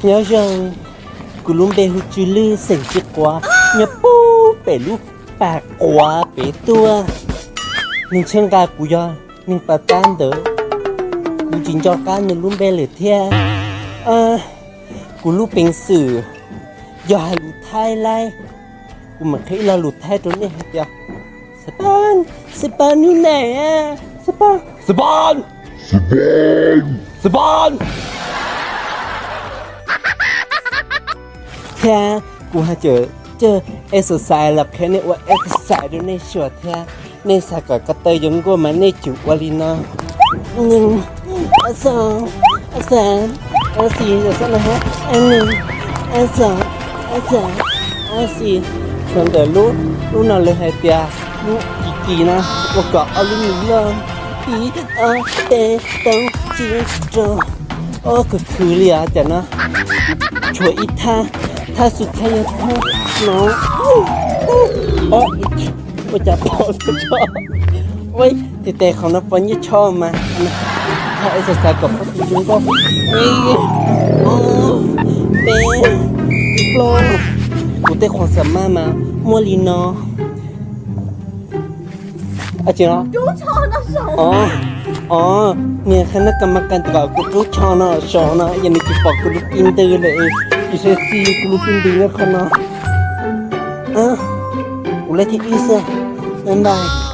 Nyob zoo, kuv lub npe hu Tsw Lwj xeem Tsw Quav, nyob puag pem lub pas quav pem tuaj. Neeg tshawb nqa kuv yog neeg pas tab ntawd, kuv tsis nco qab nws lub npe lawm thiab. Kuv lub peev xwm yog hais lus Thaib laib, kuv mam qhia ib lo lus Thaib rau nej hais tias, Xapan, xapan nub nais, xapan, xapan, xapan. Thiab kuv haj tseem coj exercise los qhia nej ua exercise rau nej xyuas thiab. Nej xav kom ko taw yuav nkuaj mas nej tsum ua li no. Nws, a xo, a xa, a xi, a xo na ha, a nws, a xo, a xa, a xi. Thaum ntawm lub, lub no lawv hais tias lub kis kis na, ua kom ob lub mis loj, ib, ob, peb, plaub, tsib, rau, ob, khwv khwv li os. Cov no tshuav ib thaj, thaj xu thaj yog thaj no. Ua cas pom tso, ua tes tes qhov no pom nyiaj tsho mas. Thaj exercise kom pab tus zoo nkauj. Peb, plaub, kuv tej qhov xav mas mas muaj li no. Os, niag qhab nab ka ma ka kom kuv rub tsho no saud no, yog nws tsis pom kuv lub pis ntws lawm, tsis sab xis kuv lub pis ntws nyob qhov no. Kuv lej thib ib xwb, bye bye.